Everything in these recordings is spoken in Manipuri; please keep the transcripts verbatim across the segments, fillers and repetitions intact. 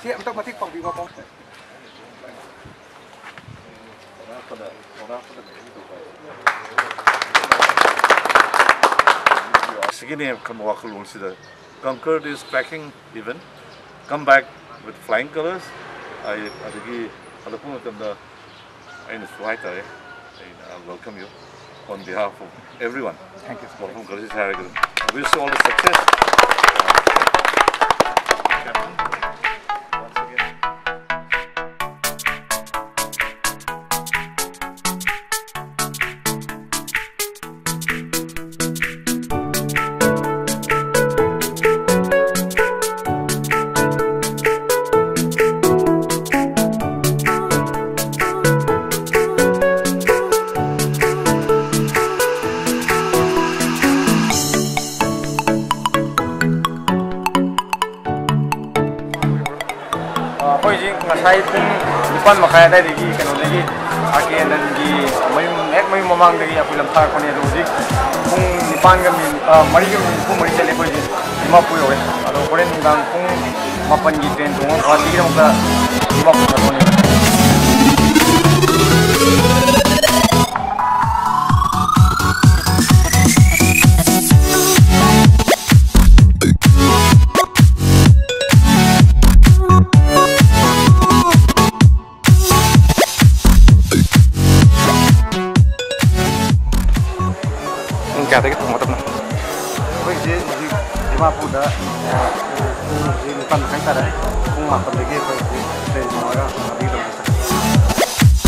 ꯁꯤ ꯑꯝꯇ ꯃꯇꯦꯡ ꯄꯥꯡꯕꯤꯕꯀꯣ꯫ ꯑꯁꯤꯒꯤꯅꯦ ꯋꯥꯈꯜꯂꯣꯟꯁꯤꯗ Concord is tracking event, come back with flying colors. ꯑꯩ ꯑꯗꯒꯤ ꯍꯜꯂꯛꯄ ꯃꯇꯝꯗ ꯑꯩꯅꯁꯨ ꯍꯥꯏꯇꯥꯔꯦ, ꯑꯩꯅ welcome you on behalf of everyone. Thank you. ꯃꯐꯝ ꯈꯔꯁꯤ ꯍꯥꯏꯔꯒ, wish you all the success. Once again. ꯑꯩꯈꯣꯏ ꯍꯧꯖꯤꯛ ꯉꯁꯥꯏ ꯄꯨꯡ ꯅꯤꯄꯥꯟ ꯃꯈꯥꯏ ꯑꯗꯨꯋꯥꯏꯗꯒꯤ ꯀꯩꯅꯣꯗꯒꯤ ꯑꯥꯔ ꯀꯦ ꯑꯦꯟꯗꯟꯒꯤ ꯃꯌꯨꯝ, ꯍꯦꯛ ꯃꯌꯨꯝ ꯃꯃꯥꯡꯗꯒꯤ ꯑꯩꯈꯣꯏ ꯂꯝꯊꯥꯔꯛꯄꯅꯦ꯫ ꯑꯗꯣ ꯍꯧꯖꯤꯛ ꯄꯨꯡ ꯅꯤꯄꯥꯟꯒ ꯃꯤꯅꯤꯠ, ꯑ, ꯃꯔꯤꯒ ꯃꯤꯅꯤꯠ ꯅꯤꯐꯨ ꯃꯔꯤ ꯆꯠꯂꯦ ꯑꯩꯈꯣꯏ ꯍꯧꯖꯤꯛ ꯗꯤꯃꯥꯄꯨꯔ ꯌꯧꯔꯦ꯫ ꯑꯗꯣ ꯍꯣꯔꯦꯟ ꯅꯨꯡꯗꯥꯡ ꯄꯨꯡ ꯃꯥꯄꯟꯒꯤ ꯇ꯭ꯔꯦꯟ ꯇꯣꯡꯉꯒ ꯒꯨꯍꯥꯇꯤꯒꯤꯗꯃꯛꯇ ꯗꯤꯃꯥꯄꯨꯔ ꯆꯠꯇꯣꯏꯅꯦ꯫ ꯄꯨꯡ ꯀꯌꯥꯗꯒꯤ ꯊꯣꯡꯒꯗꯕꯅꯣ? ꯑꯩꯈꯣꯏꯁꯦ ꯍꯧꯖꯤꯛ ꯗꯤꯃꯥꯄꯨꯔꯗ ꯄꯨꯡ ꯍꯧꯖꯤꯛ ꯅꯤꯄꯥꯟ ꯃꯈꯥꯏ ꯇꯥꯔꯦ꯫ ꯄꯨꯡ ꯃꯥꯄꯟꯗꯒꯤ ꯑꯩꯈꯣꯏ ꯍꯧꯖꯤꯛ ꯇ꯭ꯔꯦꯟ ꯇꯣꯡꯉꯒ ꯒꯨꯍꯥꯇꯤꯗ ꯑꯃꯨꯛ ꯆꯠꯀꯅꯤ꯫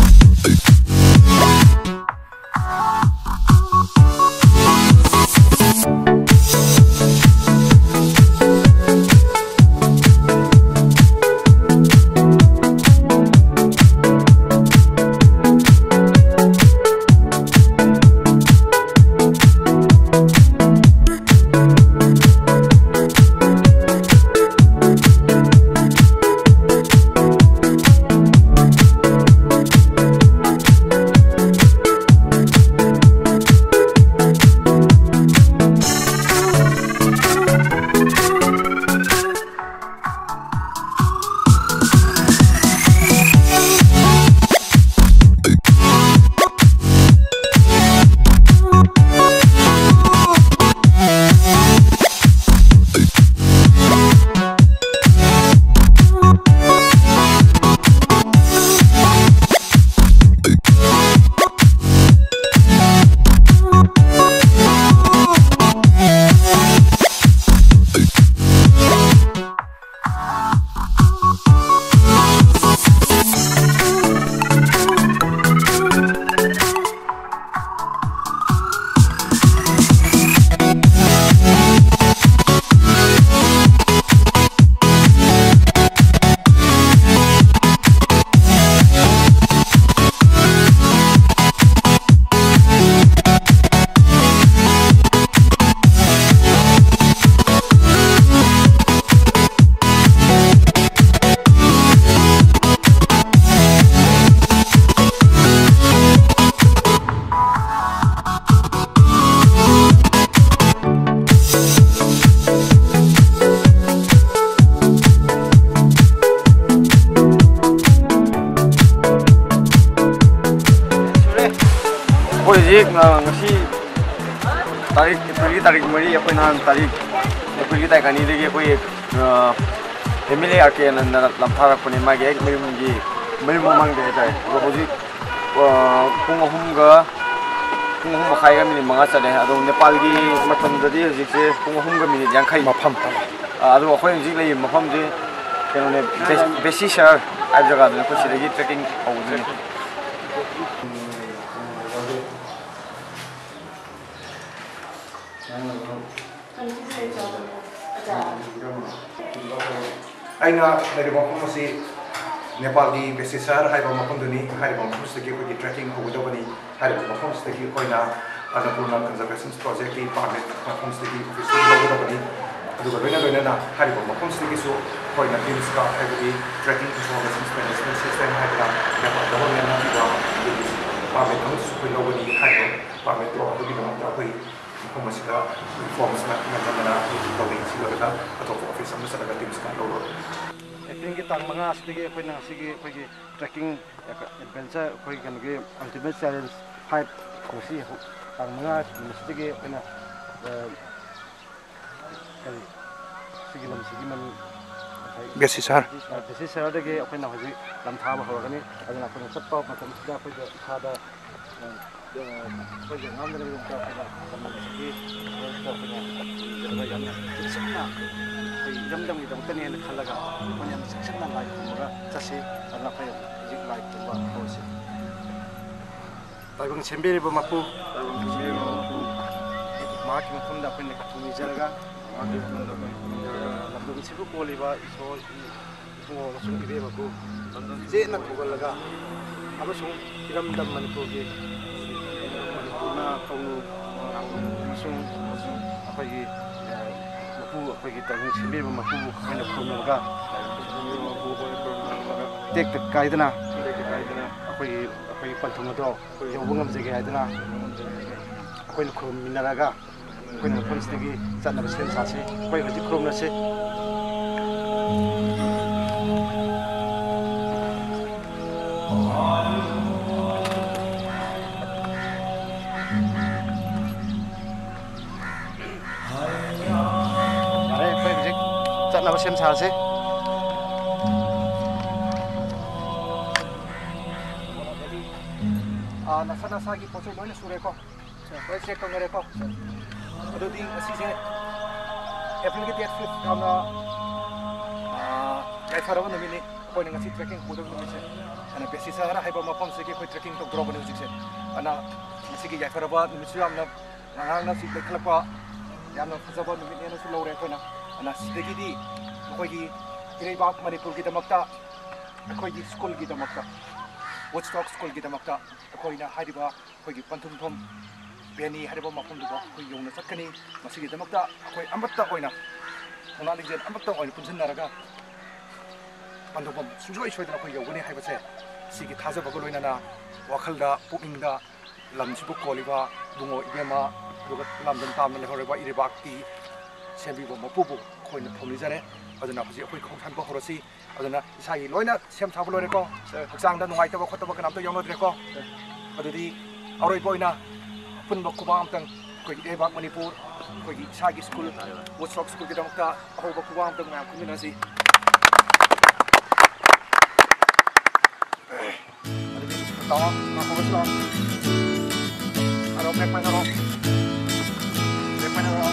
ꯍꯧꯖꯤꯛ, ꯑ, ꯉꯁꯤ ꯇꯥꯔꯤꯛ, ꯑꯦꯄ꯭ꯔꯤꯜꯒꯤ ꯇꯥꯔꯤꯛ ꯃꯔꯤ, ꯑꯩꯈꯣꯏ ꯅꯍꯥꯟ ꯇꯥꯔꯤꯛ, ꯑꯦꯄ꯭ꯔꯤꯜꯒꯤ ꯇꯥꯔꯤꯛ ꯑꯅꯤꯗꯒꯤ ꯑꯩꯈꯣꯏ, ꯑ, ꯑꯦꯝ ꯑꯦꯜ ꯑꯦ ꯑꯥꯔ ꯀꯦ ꯑꯅꯟꯗꯅ ꯂꯝꯊꯥꯔꯛꯄꯅꯤ, ꯃꯥꯒꯤ ꯍꯦꯛ ꯃꯌꯨꯝꯒꯤ, ꯃꯌꯨꯝ ꯃꯃꯥꯡꯗ ꯍꯥꯏꯇꯥꯔꯦ꯫ ꯑꯗꯣ ꯍꯧꯖꯤꯛ, ꯑ, ꯄꯨꯡ ꯑꯍꯨꯝꯒ, ꯄꯨꯡ ꯑꯍꯨꯝ ꯃꯈꯥꯏꯒ ꯃꯤꯅꯤꯠ ꯃꯉꯥ ꯆꯠꯂꯦ꯫ ꯑꯗꯣ ꯅꯦꯄꯥꯜꯒꯤ ꯃꯇꯝꯗꯗꯤ ꯍꯧꯖꯤꯛꯁꯦ ꯄꯨꯡ ꯑꯍꯨꯝꯒ ꯃꯤꯅꯤꯠ ꯌꯥꯡꯈꯩ꯫ ꯃꯐꯝ꯫ ꯑ, ꯑꯗꯣ ꯑꯩꯈꯣꯏ ꯍꯧꯖꯤꯛ ꯂꯩꯔꯤꯕ ꯃꯐꯝꯁꯦ ꯀꯩꯅꯣꯅꯦ, ꯕꯦ-, ꯕꯦꯁꯤꯁꯥꯔ ꯍꯥꯏꯕ ꯖꯒꯥꯗꯨꯅꯦ꯫ ꯑꯩꯈꯣꯏ ꯁꯤꯗꯒꯤ ꯇ꯭ꯔꯦꯛꯀꯤꯡ ꯍꯧꯕꯗꯨꯅꯦ꯫ ꯑꯩꯅ ꯂꯩꯔꯤꯕ ꯃꯐꯝ ꯑꯁꯤ ꯅꯦꯄꯥꯜꯒꯤ ꯕꯦꯁꯤꯁꯥꯔ ꯍꯥꯏꯕ ꯃꯐꯝꯗꯨꯅꯤ꯫ ꯍꯥꯏꯔꯤꯕ ꯃꯐꯝꯁꯤꯗꯒꯤ ꯑꯩꯈꯣꯏꯒꯤ ꯇ꯭ꯔꯦꯛꯀꯤꯡ ꯍꯧꯒꯗꯕꯅꯤ꯫ ꯍꯥꯏꯔꯤꯕ ꯃꯐꯝꯁꯤꯗꯒꯤ ꯑꯩꯈꯣꯏꯅ ꯑꯟꯅꯄꯨꯔꯅ ꯀꯟꯖꯔꯕꯦꯁꯟ ꯄ꯭ꯔꯣꯖꯦꯛꯀꯤ ꯄꯥꯔꯃꯤꯠ ꯃꯐꯝꯁꯤꯗꯒꯤ ꯑꯣꯐꯤꯁꯇꯒꯤ ꯂꯧꯒꯗꯕꯅꯤ꯫ ꯑꯗꯨꯒ ꯂꯣꯏꯅ ꯂꯣꯏꯅꯅ ꯍꯥꯏꯔꯤꯕ ꯃꯐꯝꯁꯤꯗꯒꯤꯁꯨ ꯑꯩꯈꯣꯏꯅ ꯕꯤꯝꯁꯀ ꯍꯥꯏꯕꯗꯤ ꯇ꯭ꯔꯦꯛꯀꯤꯡ ꯏꯟꯐꯣꯔꯃꯦꯁꯟ ꯃꯦꯅꯦꯖꯃꯦꯟ ꯁꯤꯁꯇꯦꯝ ꯍꯥꯏꯗꯅ ꯅꯦꯄꯥꯜ ꯒꯚꯔꯟꯃꯦꯟꯅ ꯄꯤꯕ ꯑꯗꯨꯒꯤ ꯄꯥꯔꯃꯤꯠ ꯑꯃꯁꯨ ꯑꯩꯈꯣꯏ ꯂꯧꯒꯅꯤ꯫ ꯍꯥꯏꯔꯤꯕ ꯄꯥꯔꯃꯤꯠꯇꯣ ꯑꯗꯨꯒꯤꯗꯃꯛꯇ ꯑꯩꯈꯣꯏ ꯃꯐꯝ ꯑꯁꯤꯗ ꯐꯣꯔꯝꯁꯤꯅ ꯅꯝꯗꯅ ꯇꯧꯔꯤ꯫ ꯁꯤ ꯂꯣꯏꯔꯒ ꯑꯇꯣꯞꯄ ꯑꯣꯐꯤꯁ ꯑꯃꯗ ꯆꯠꯂꯒ ꯕꯤꯝꯁꯀ ꯂꯧꯔꯣꯏ꯫ ꯑꯦꯄ꯭ꯔꯤꯜꯒꯤ ꯇꯥꯡ ꯃꯉꯥ ꯑꯁꯤꯗꯒꯤ ꯑꯩꯈꯣꯏꯅ ꯉꯁꯤꯒꯤ ꯑꯩꯈꯣꯏꯒꯤ ꯇ꯭ꯔꯦꯛꯀꯤꯡ ꯑꯦꯗꯚꯦꯟꯆꯔ, ꯑꯩꯈꯣꯏ ꯀꯩꯅꯣꯒꯤ ꯑꯜꯇꯤꯃꯦꯠ ꯆꯦꯂꯦꯟꯖ ꯐꯥꯏꯚ ꯉꯁꯤ ꯍꯧ-, ꯇꯥꯡ ꯃꯉꯥ ꯅꯨꯃꯤꯠꯁꯤꯗꯒꯤ ꯑꯩꯈꯣꯏꯅ, ꯑ, ꯀꯔꯤ, ꯁꯤꯒꯤ ꯂꯝꯁꯤꯒꯤ ꯃꯃꯤꯡ ꯉꯁꯥꯏ ꯕꯦꯁꯤꯁꯥꯔ꯫ ꯕꯦꯁꯤꯁꯥꯔꯗꯒꯤ ꯑꯩꯈꯣꯏꯅ ꯍꯧꯖꯤꯛ ꯂꯝꯊꯥꯕ ꯍꯧꯔꯒꯅꯤ꯫ ꯑꯗꯨꯅ ꯑꯩꯈꯣꯏꯅ ꯆꯠꯄ ꯃꯇꯝꯁꯤꯗ ꯑꯩꯈꯣꯏꯗ ꯏꯁꯥꯗ, ꯑ, ꯑꯩꯈꯣꯏꯒꯤ ꯑꯉꯥꯡꯗ ꯂꯩꯕ ꯑꯩꯈꯣꯏꯅ ꯂꯝꯗꯝ ꯑꯁꯤꯒꯤ ꯃꯔꯛꯇ ꯑꯩꯈꯣꯏꯅ ꯊꯝꯖꯔꯒ ꯌꯥꯝꯅ ꯆꯦꯛꯁꯤꯟꯅ ꯑꯩꯈꯣꯏ ꯏꯔꯝꯗꯝꯒꯤꯗꯃꯛꯇꯅꯦꯅ ꯈꯜꯂꯒ ꯑꯩꯈꯣꯏꯅ ꯌꯥꯝꯅ ꯆꯦꯛꯁꯤꯟꯅ ꯂꯥꯏ ꯈꯨꯔꯨꯝꯃꯒ ꯆꯠꯁꯤ꯫ ꯑꯗꯨꯅ ꯑꯩꯈꯣꯏ ꯍꯧꯖꯤꯛ ꯂꯥꯏ ꯈꯨꯔꯨꯝꯕ ꯍꯧꯔꯁꯤ꯫ ꯇꯥꯏꯕꯪ ꯁꯦꯝꯕꯤꯔꯤꯕ ꯃꯄꯨ, ꯇꯥꯏꯕꯪ ꯁꯦꯝꯕꯤꯔꯤꯕ ꯃꯄꯨ, ꯃꯍꯥꯛꯀꯤ ꯃꯐꯝꯗ ꯑꯩꯈꯣꯏꯅ ꯅꯤꯖꯔꯒ, ꯃꯍꯥꯛꯀꯤ ꯃꯐꯝꯗ ꯑꯩꯈꯣꯏꯅ ꯅꯤꯖꯔꯒ, ꯂꯝꯗꯝꯁꯤꯕꯨ ꯀꯣꯜꯂꯤꯕ ꯏꯁꯣꯔ, ꯏꯕꯨꯡꯉꯣ ꯑꯃꯁꯨꯡ ꯏꯕꯦꯝꯃꯕꯨ ꯆꯦꯠꯅ ꯊꯧꯒꯜꯂꯒ ꯑꯃꯁꯨꯡ ꯏꯔꯝꯗꯝ ꯃꯅꯤꯄꯨꯔꯒꯤ ꯃꯅꯤꯄꯨꯔꯅ ꯀꯧꯅꯨ ꯑꯃꯁꯨꯡ ꯑꯩꯈꯣꯏꯒꯤ, ꯑ, ꯃꯄꯨ, ꯑꯩꯈꯣꯏꯒꯤ ꯇꯥꯏꯕꯪ ꯁꯦꯝꯕꯤꯔꯤꯕ ꯃꯄꯨꯕꯨ ꯑꯩꯈꯣꯏꯅ ꯈꯨꯔꯨꯝꯂꯒ ꯇꯦꯛꯇ ꯀꯥꯏꯗꯅ ꯑꯩꯈꯣꯏꯒꯤ, ꯑꯩꯈꯣꯏꯒꯤ ꯄꯟꯊꯨꯡ ꯑꯗꯣ ꯌꯧꯕ ꯉꯝꯖꯒꯦ ꯍꯥꯏꯗꯅ ꯑꯩꯈꯣꯏꯅ ꯈꯨꯔꯨꯝꯃꯤꯟꯅꯔꯒ ꯑꯩꯈꯣꯏꯅ ꯃꯐꯝꯁꯤꯗꯒꯤ ꯆꯠꯅꯕ ꯁꯦꯝ ꯁꯥꯁꯤ꯫ ꯑꯩꯈꯣꯏ ꯍꯧꯖꯤꯛ ꯈꯨꯔꯨꯝꯂꯁꯤ꯫ ꯅꯕ ꯁꯦꯝ ꯁꯥꯁꯦ꯫ ꯑꯥ, ꯅꯁꯥ ꯅꯁꯥꯒꯤ ꯄꯣꯠ ꯆꯩ ꯂꯣꯏꯅ ꯁꯨꯔꯦꯀꯣ? ꯂꯣꯏ ꯆꯦꯛ ꯇꯧꯅꯔꯦꯀꯣ? ꯑꯗꯨꯗꯤ ꯉꯁꯤꯁꯦ ꯑꯦꯄ꯭ꯔꯤꯜꯒꯤ ꯗꯦꯠ ꯐꯤꯐ, ꯌꯥꯝꯅ, ꯑꯥ, ꯌꯥꯏꯐꯔꯕ ꯅꯨꯃꯤꯠꯅꯤ꯫ ꯑꯩꯈꯣꯏꯅ ꯉꯁꯤ ꯇ꯭ꯔꯦꯛꯀꯤꯡ ꯄꯨꯗꯕ ꯅꯨꯃꯤꯠꯁꯦ꯫ ꯑꯗꯨꯅ ꯕꯦꯁꯤꯁꯍꯔ ꯍꯥꯏꯕ ꯃꯐꯝꯁꯤꯒꯤ ꯑꯩꯈꯣꯏ ꯇ꯭ꯔꯦꯛꯀꯤꯡ ꯇꯧꯗꯣꯔꯕꯅꯤ ꯍꯧꯖꯤꯛꯁꯦ꯫ ꯑꯗꯨꯅ ꯉꯁꯤꯒꯤ ꯌꯥꯏꯐꯔꯕ ꯅꯨꯃꯤꯠꯁꯨ ꯌꯥꯝꯅ ꯉꯔꯥꯡꯅ ꯍꯧꯖꯤꯛ ꯂꯩꯈꯠꯂꯛꯄ ꯌꯥꯝꯅ ꯐꯖꯕ ꯅꯨꯃꯤꯠꯅꯦꯅꯁꯨ ꯂꯧꯔꯦ ꯑꯩꯈꯣꯏꯅ꯫ ꯑꯗꯨꯅ ꯁꯤꯗꯒꯤꯗꯤ ꯑꯩꯈꯣꯏꯒꯤ ꯏꯔꯩꯕꯥꯛ ꯃꯅꯤꯄꯨꯔꯒꯤꯗꯃꯛꯇ, ꯑꯩꯈꯣꯏꯒꯤ ꯁ꯭ꯀꯨꯜꯒꯤꯗꯃꯛꯇ, ꯋꯨꯗꯁ꯭ꯇꯣꯛ ꯁ꯭ꯀꯨꯜꯒꯤꯗꯃꯛꯇ ꯑꯩꯈꯣꯏꯅ ꯍꯥꯏꯔꯤꯕ ꯑꯩꯈꯣꯏꯒꯤ ꯄꯟꯊꯨꯡꯐꯝ ꯕꯦꯅꯤ ꯍꯥꯏꯔꯤꯕ ꯃꯐꯝꯗꯨꯗ ꯑꯩꯈꯣꯏ ꯌꯧꯅ ꯆꯠꯀꯅꯤ꯫ ꯃꯁꯤꯒꯤꯗꯃꯛꯇ ꯑꯩꯈꯣꯏ ꯑꯃꯠꯇ ꯑꯣꯏꯅ, ꯊꯧꯅꯥ ꯂꯤꯡꯖꯦꯜ ꯑꯃꯠꯇ ꯑꯣꯏꯅ ꯄꯨꯟꯁꯤꯟꯅꯔꯒ ꯄꯟꯊꯨꯡꯐꯝ ꯁꯨꯡꯁꯣꯏ ꯁꯣꯏꯗꯅ ꯑꯩꯈꯣꯏ ꯌꯧꯒꯅꯤ ꯍꯥꯏꯕꯁꯦ, ꯁꯤꯒꯤ ꯊꯥꯖꯕꯒ ꯂꯣꯏꯅꯅ ꯋꯥꯈꯜꯗ, ꯄꯨꯛꯅꯤꯡꯗ ꯂꯝꯁꯤꯕꯨ ꯀꯣꯜꯂꯤꯕ ꯏꯕꯨꯡꯉꯣ ꯏꯕꯦꯝꯃ, ꯑꯗꯨꯒ ꯂꯝꯗꯝ ꯇꯥꯝꯅ ꯂꯩꯍꯧꯔꯤꯕ ꯏꯔꯩꯕꯥꯛꯀꯤ ꯁꯦꯝꯕꯤꯕ ꯃꯄꯨꯕꯨ ꯑꯩꯈꯣꯏꯅ ꯊꯧꯅꯤꯖꯔꯦ꯫ ꯑꯗꯨꯅ ꯍꯧꯖꯤꯛ ꯑꯩꯈꯣꯏ ꯈꯣꯡꯁꯥꯟꯕ ꯍꯧꯔꯁꯤ꯫ ꯑꯗꯨꯅ ꯏꯁꯥꯒꯤ ꯂꯣꯏꯅ ꯁꯦꯝ ꯁꯥꯕ ꯂꯣꯏꯔꯦꯀꯣ? ꯁꯥꯔ꯫ ꯍꯛꯆꯥꯡꯗ ꯅꯨꯡꯉꯥꯏꯇꯕ ꯈꯣꯠꯇꯕ ꯀꯅꯥꯝꯇ ꯌꯥꯎꯅꯗ꯭ꯔꯦꯀꯣ? ꯁꯥꯔ꯫ ꯑꯗꯨꯗꯤ ꯑꯔꯣꯏꯕ ꯑꯣꯏꯅ ꯑꯄꯨꯟꯕ ꯈꯨꯕꯥꯛ ꯑꯝꯇꯪ ꯑꯩꯈꯣꯏꯒꯤ ꯏꯔꯩꯕꯥꯛ ꯃꯅꯤꯄꯨꯔ, ꯑꯩꯈꯣꯏꯒꯤ ꯏꯁꯥꯒꯤ ꯁ꯭ꯀꯨꯜ, ꯋꯨꯗꯁ꯭ꯇꯣꯛ ꯁ꯭ꯀꯨꯜꯒꯤꯗꯃꯛꯇ ꯑꯍꯧꯕ ꯈꯨꯕꯥꯛ ꯑꯝꯇꯪ ꯃꯌꯥꯝ ꯈꯨꯟꯃꯤꯟꯅꯁꯤ꯫ ꯑꯗꯨꯗꯤ ꯂꯥꯛꯑꯣ, ꯉꯥꯏꯈꯣ, ꯂꯥꯛꯑꯣ꯫ ꯍꯥꯏꯔꯣ, ꯕ꯭ꯔꯦꯛ ꯄꯥꯏꯅꯔꯣ꯫ ꯕ꯭ꯔꯦꯛ ꯄꯥꯏꯅꯔꯣ꯫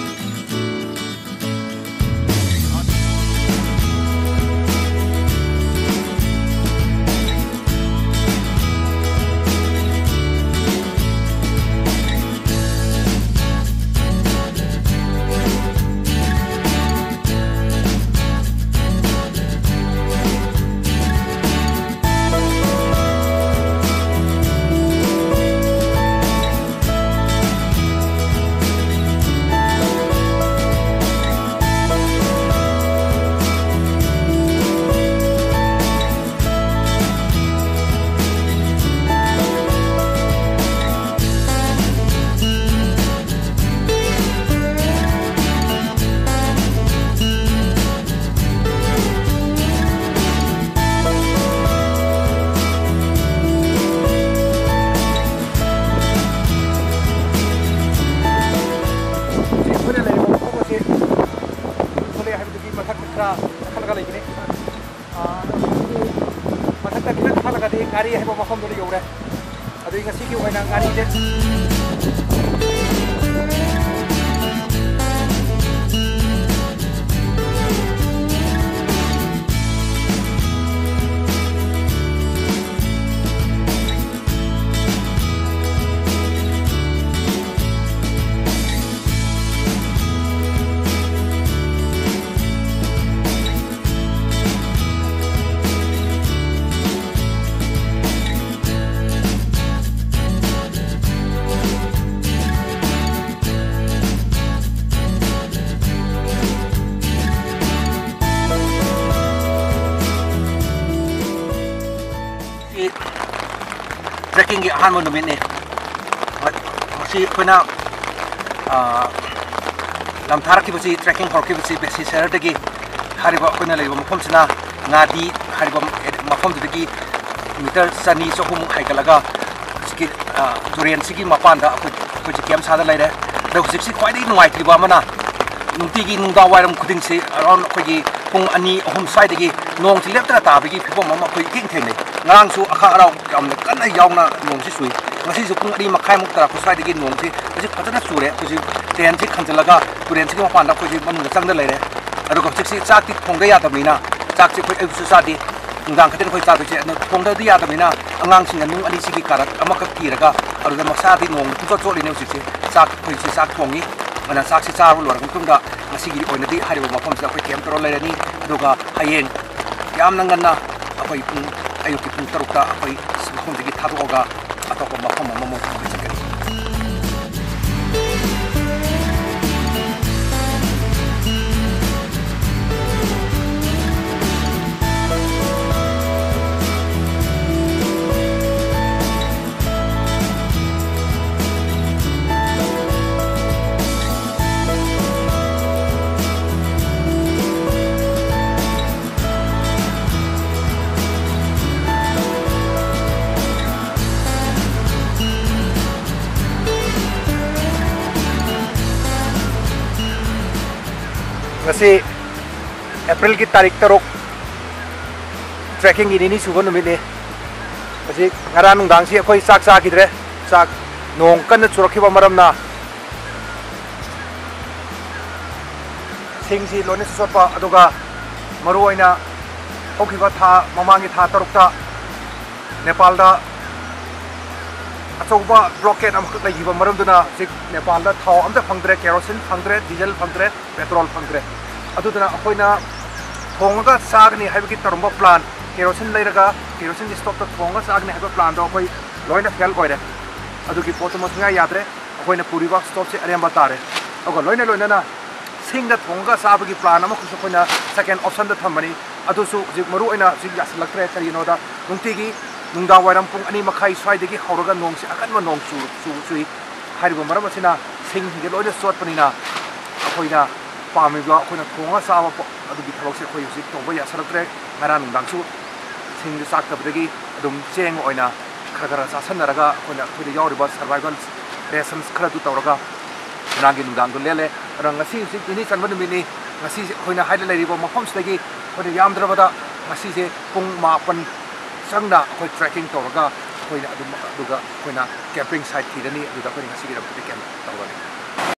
ꯈꯜꯂꯒ ꯂꯩꯕꯅꯤ꯫ ꯑꯥ, ꯃꯊꯛꯇ ꯈꯤꯇꯪ ꯀꯥꯈꯠꯂꯒꯗꯤ ꯉꯥꯔꯤ ꯍꯥꯏꯕ ꯃꯐꯝꯗꯨꯗ ꯌꯧꯔꯦ꯫ ꯑꯗꯨꯒꯤ ꯉꯁꯤꯒꯤ ꯑꯣꯏꯅ ꯉꯥꯔꯤꯁꯦ ꯇ꯭ꯔꯦꯛꯀꯤꯡꯒꯤ ꯑꯍꯥꯟꯕ ꯅꯨꯃꯤꯠꯅꯤ꯫ ꯃꯁꯤ ꯑꯩꯈꯣꯏꯅ, ꯑ, ꯂꯝ ꯊꯥꯔꯛꯈꯤꯕꯁꯤ, ꯇ꯭ꯔꯦꯛꯀꯤꯡ ꯍꯧꯔꯛꯈꯤꯕꯁꯤ ꯕꯦꯁꯤꯁꯦꯔꯗꯒꯤ꯫ ꯍꯥꯏꯔꯤꯕ ꯑꯩꯈꯣꯏꯅ ꯂꯩꯔꯤꯕ ꯃꯐꯝꯁꯤꯅ ꯉꯥꯗꯤ ꯍꯥꯏꯔꯤꯕ ꯃꯐꯝꯗꯨꯗꯒꯤ ꯃꯤꯇꯔ ꯆꯅꯤ ꯆꯍꯨꯝꯃꯨꯛ ꯍꯥꯏꯒꯠꯂꯒ ꯍꯧꯖꯤꯛꯀꯤ, ꯑ, ꯇꯨꯔꯦꯟꯁꯤꯒꯤ ꯃꯄꯥꯟꯗ ꯑꯩꯈꯣꯏ, ꯑꯩꯈꯣꯏꯁꯦ ꯀꯦꯝ ꯁꯥꯗ ꯂꯩꯔꯦ꯫ ꯑꯗꯣ ꯍꯧꯖꯤꯛꯁꯤ ꯈ꯭ꯋꯥꯏꯗꯒꯤ ꯅꯨꯡꯉꯥꯏꯇ꯭ꯔꯤꯕ ꯑꯃꯅ, ꯅꯨꯡꯇꯤꯒꯤ ꯅꯨꯡꯗꯥꯡ ꯋꯥꯏꯔꯝ ꯈꯨꯗꯤꯡꯁꯤ, around ꯑꯩꯈꯣꯏꯒꯤ ꯄꯨꯡ ꯑꯅꯤ, ꯑꯍꯨꯝ ꯁ꯭ꯋꯥꯏꯗꯒꯤ ꯅꯣꯡꯁꯤ ꯂꯦꯞꯇꯅ ꯇꯥꯕꯒꯤ ꯐꯤꯕꯝ ꯑꯃ ꯑꯩꯈꯣꯏ ꯏꯊꯦꯡ ꯊꯦꯡꯅꯩ꯫ ꯉꯔꯥꯡꯁꯨ ꯑꯈꯥꯛ ꯑꯔꯥꯎ ꯌꯥꯝꯅ ꯀꯟꯅ ꯌꯥꯎꯅ ꯅꯣꯡꯁꯤ ꯆꯨꯏ꯫ ꯉꯁꯤꯁꯨ ꯄꯨꯡ ꯑꯅꯤ ꯃꯈꯥꯏꯃꯨꯛ ꯇꯥꯔꯛꯄ ꯁ꯭ꯋꯥꯏꯗꯒꯤ ꯅꯣꯡꯁꯤ ꯍꯧꯖꯤꯛ ꯐꯖꯅ ꯆꯨꯔꯦ꯫ ꯑꯩꯈꯣꯏꯁꯤ ꯇꯦꯟꯁꯤ ꯈꯟꯖꯤꯜꯂꯒ ꯇꯨꯔꯦꯟꯁꯤꯒꯤ ꯃꯄꯥꯟꯗ ꯑꯩꯈꯣꯏꯁꯤ ꯃꯅꯨꯡꯗ ꯆꯪꯗ ꯂꯩꯔꯦ꯫ ꯑꯗꯨꯒ ꯍꯧꯖꯤꯛꯁꯤ ꯆꯥꯛꯇꯤ ꯊꯣꯡꯗ ꯌꯥꯗꯕꯅꯤꯅ, ꯆꯥꯛꯁꯤ ꯑꯩꯈꯣꯏ ꯑꯌꯨꯛꯁꯨ ꯆꯥꯗꯦ, ꯅꯨꯡꯗꯥꯡ ꯈꯛꯇꯅꯤ ꯑꯩꯈꯣꯏ ꯆꯥꯗꯣꯏꯁꯦ꯫ ꯑꯗꯨꯅ ꯊꯣꯡꯗꯗꯤ ꯌꯥꯗꯕꯅꯤꯅ ꯑꯉꯥꯡꯁꯤꯡꯅ ꯅꯨꯡ ꯑꯅꯤꯁꯤꯒꯤ ꯀꯥꯔꯛ ꯑꯃꯈꯛ ꯊꯤꯔꯒ ꯑꯗꯨꯗ ꯃꯁꯥꯗꯤ ꯅꯣꯡ ꯄꯨꯡꯆꯣꯠ ꯆꯣꯠꯂꯤꯅꯦ ꯍꯧꯖꯤꯛꯁꯦ꯫ ꯆꯥꯛ, ꯑꯩꯈꯣꯏꯁꯤ ꯆꯥꯛ ꯊꯣꯡꯉꯤ꯫ ꯑꯗꯨꯅ ꯆꯥꯛꯁꯤ ꯆꯥꯕ ꯂꯣꯏꯔꯕ ꯃꯇꯨꯡꯗ ꯉꯁꯤꯒꯤ ꯑꯣꯏꯅꯗꯤ ꯍꯥꯏꯔꯤꯕ ꯃꯐꯝꯁꯤꯗ ꯑꯩꯈꯣꯏ ꯀꯦꯝ ꯇꯧꯔ ꯂꯩꯔꯅꯤ꯫ ꯑꯗꯨꯒ ꯍꯌꯦꯡ ꯌꯥꯝꯅ ꯉꯟꯅ ꯑꯩꯈꯣꯏ ꯄꯨꯡ, ꯑꯌꯨꯛꯀꯤ ꯄꯨꯡ ꯇꯔꯨꯛꯇ ꯑꯩꯈꯣꯏ ꯃꯐꯝꯁꯤꯒꯤ ꯊꯥꯗꯣꯛꯑꯒ ꯑꯇꯣꯞꯄ ꯃꯐꯝ ꯑꯃꯃꯨꯛ ꯑꯩꯈꯣꯏ ꯆꯠꯀꯅꯤ꯫ ꯉꯁꯤ ꯑꯦꯄ꯭ꯔꯤꯜꯒꯤ ꯇꯥꯔꯤꯛ ꯇꯔꯨꯛ, trekking ꯒꯤ ꯅꯤꯅꯤ ꯁꯨꯕ ꯅꯨꯃꯤꯠꯅꯤ꯫ ꯍꯧꯖꯤꯛ ꯉꯔꯥꯡ ꯅꯨꯡꯗꯥꯡꯁꯤ ꯑꯩꯈꯣꯏ ꯆꯥꯛ ꯆꯥꯈꯤꯗ꯭ꯔꯦ꯫ ꯆꯥꯛ, ꯅꯣꯡ ꯀꯟꯅ ꯆꯨꯔꯛꯈꯤꯕ ꯃꯔꯝꯅ ꯁꯤꯡꯁꯤ ꯂꯣꯏꯅ ꯆꯣꯠꯄ, ꯑꯗꯨꯒ ꯃꯔꯨꯑꯣꯏꯅ ꯍꯧꯈꯤꯕ ꯊꯥ, ꯃꯃꯥꯡꯒꯤ ꯊꯥ ꯇꯔꯨꯛꯇ ꯅꯦꯄꯥꯜꯗ ꯑꯆꯧꯕ blockade ꯑꯃꯈꯛ ꯂꯩꯈꯤꯕ ꯃꯔꯝꯗꯨꯅ ꯍꯧꯖꯤꯛ ꯅꯦꯄꯥꯜꯗ ꯊꯥꯎ ꯑꯝꯇ ꯐꯪꯗ꯭ꯔꯦ, ꯀꯦꯔꯣꯁꯤꯟ ꯐꯪꯗ꯭ꯔꯦ, ꯗꯤꯖꯜ ꯐꯪꯗ꯭ꯔꯦ, ꯄꯦꯇ꯭ꯔꯣꯜ ꯐꯪꯗ꯭ꯔꯦ꯫ ꯑꯗꯨꯗꯨꯅ ꯑꯩꯈꯣꯏꯅ ꯊꯣꯡꯉꯒ ꯆꯥꯒꯅꯤ ꯍꯥꯏꯕꯒꯤ ꯇꯧꯔꯝꯕ plan, ꯀꯦꯔꯣꯁꯤꯟ ꯂꯩꯔꯒ ꯀꯦꯔꯣꯁꯤꯟꯒꯤ stove ꯇ ꯊꯣꯡꯉꯒ ꯆꯥꯒꯅꯤ ꯍꯥꯏꯕ plan ꯗꯣ ꯑꯩꯈꯣꯏ ꯂꯣꯏꯅ fail ꯑꯣꯏꯔꯦ꯫ ꯑꯗꯨꯒꯤ ꯄꯣꯠꯇꯨꯃ ꯁꯨꯡꯌꯥ ꯌꯥꯗ꯭ꯔꯦ꯫ ꯑꯩꯈꯣꯏꯅ ꯄꯨꯔꯤꯕ stove ꯁꯦ ꯑꯔꯦꯝꯕ ꯇꯥꯔꯦ꯫ ꯑꯗꯨꯒ ꯂꯣꯏꯅ ꯂꯣꯏꯅꯅ ꯁꯤꯡꯗ ꯊꯣꯡꯉꯒ ꯆꯥꯕꯒꯤ plan ꯑꯃꯈꯛꯁꯨ ꯑꯩꯈꯣꯏꯅ second option ꯗ ꯊꯝꯕꯅꯤ꯫ ꯑꯗꯨꯁꯨ ꯍꯧꯖꯤꯛ ꯃꯔꯨ ꯑꯣꯏꯅ ꯍꯧꯖꯤꯛ ꯌꯥꯁꯤꯜꯂꯛꯇ꯭ꯔꯦ꯫ ꯀꯔꯤꯒꯤꯅꯣꯗ, ꯅꯨꯡꯇꯤꯒꯤ ꯅꯨꯡꯗꯥꯡ ꯋꯥꯏꯔꯝ ꯄꯨꯡ ꯑꯅꯤ ꯃꯈꯥꯏ ꯁ꯭ꯋꯥꯏꯗꯒꯤ ꯍꯧꯔꯒ ꯅꯣꯡꯁꯤ ꯑꯀꯟꯕ ꯅꯣꯡ ꯆꯨ-, ꯆꯨ-, ꯆꯨꯏ꯫ ꯍꯥꯏꯔꯤꯕ ꯃꯔꯝ ꯑꯁꯤꯅ ꯁꯤꯡꯁꯤꯡꯁꯦ ꯂꯣꯏꯅ ꯆꯣꯠꯄꯅꯤꯅ ꯑꯩꯈꯣꯏꯅ ꯄꯥꯝꯃꯤꯕ, ꯑꯩꯈꯣꯏꯅ ꯊꯣꯡꯉꯒ ꯆꯥꯕ ꯄꯣ-, ꯑꯗꯨꯒꯤ ꯊꯕꯛꯁꯦ ꯑꯩꯈꯣꯏ ꯍꯧꯖꯤꯛ ꯇꯧꯕ ꯌꯥꯁꯤꯜꯂꯛꯇ꯭ꯔꯦ꯫ ꯉꯔꯥꯡ ꯅꯨꯡꯗꯥꯡꯁꯨ ꯁꯤꯡꯗ ꯆꯥꯛꯇꯕꯗꯒꯤ ꯑꯗꯨꯝ ꯆꯦꯡ ꯑꯣꯏꯅ ꯈꯔ ꯈꯔ ꯆꯥꯁꯤꯟꯅꯔꯒ ꯑꯩꯈꯣꯏꯅ, ꯑꯩꯈꯣꯏꯗ ꯌꯥꯎꯔꯤꯕ survival rations ꯈꯔꯗꯨ ꯇꯧꯔꯒ ꯉꯔꯥꯡꯒꯤ ꯅꯨꯡꯗꯥꯡꯗꯣ ꯂꯦꯜꯂꯦ꯫ ꯑꯗꯨꯅ ꯉꯁꯤ ꯍꯧꯖꯤꯛ ꯅꯤꯅꯤ ꯆꯟꯕ ꯅꯨꯃꯤꯠꯅꯤ꯫ ꯉꯁꯤꯁꯦ ꯑꯩꯈꯣꯏꯅ ꯍꯥꯏꯗ ꯂꯩꯔꯤꯕ ꯃꯐꯝꯁꯤꯗꯒꯤ ꯑꯩꯈꯣꯏꯅ ꯌꯥꯝꯗ꯭ꯔꯕꯗ ꯉꯁꯤꯁꯦ ꯄꯨꯡ ꯃꯥꯄꯟ ꯆꯪꯅ ꯑꯩꯈꯣꯏ trekking ꯇꯧꯔꯒ ꯑꯩꯈꯣꯏꯅ ꯑꯗꯨꯝ, ꯑꯗꯨꯒ ꯑꯩꯈꯣꯏꯅ camping site ꯊꯤꯔꯅꯤ꯫ ꯑꯗꯨꯗ ꯑꯩꯈꯣꯏꯅ ꯉꯁꯤꯒꯤꯗꯃꯛꯇꯗꯤ camp ꯇꯧꯔꯅꯤ꯫